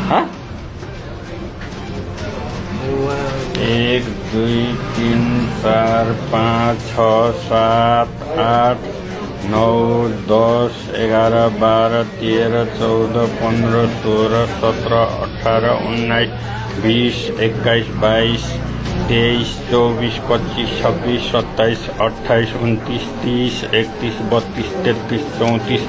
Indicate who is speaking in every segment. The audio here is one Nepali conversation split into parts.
Speaker 1: 1 2 3 4 5 6 7 8 9 10 11 12 13 14 15 16 17 18 19 20 21 22 23 24 25 26 27 28 29 30 31 32 33 34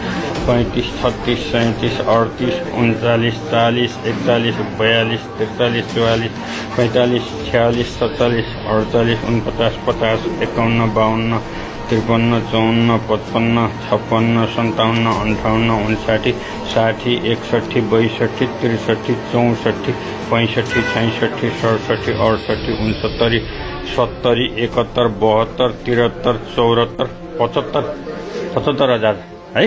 Speaker 1: 35 36 37 38 39 40 41 42 43 44 45 46 47 48 49 50 51 52 53 54 55 56 57 58 59 60 61 62 63 64 65 66 67 68 69 70 71 72 73 74 75,000 है।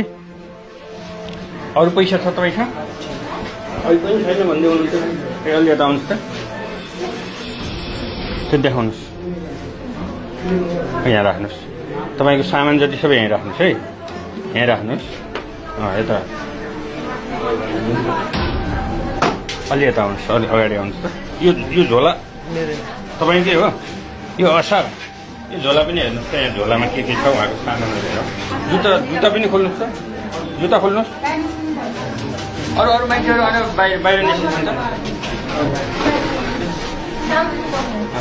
Speaker 1: अरू पैसा छ तपाईँसँग? अहिले पनि छैन भन्दै हुनुहुन्छ। अलि यता आउनुहोस् त, त्यो देखाउनुहोस्। यहाँ राख्नुहोस्, तपाईँको सामान जति सबै यहीँ राख्नुहोस् है, यहीँ राख्नुहोस्। यता अलि यता आउनुहोस्, अलि अगाडि आउनुहोस् त। यो झोला तपाईँकै हो? यो असार यो झोला पनि हेर्नुहोस् त, यहाँ झोलामा के छ उहाँको सामानहरू हेर। जुत्ता पनि खोल्नुहोस् त, जुत्ता खोल्नुहोस्। अरू मान्छेहरू अझ बाहिर निस्किनुहुन्छ।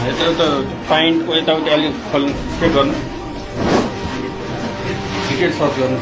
Speaker 1: यता पाइन्टको यताउति अलिक खोल्नु, चेक गर्नु, टिकट सर्च गर्नु।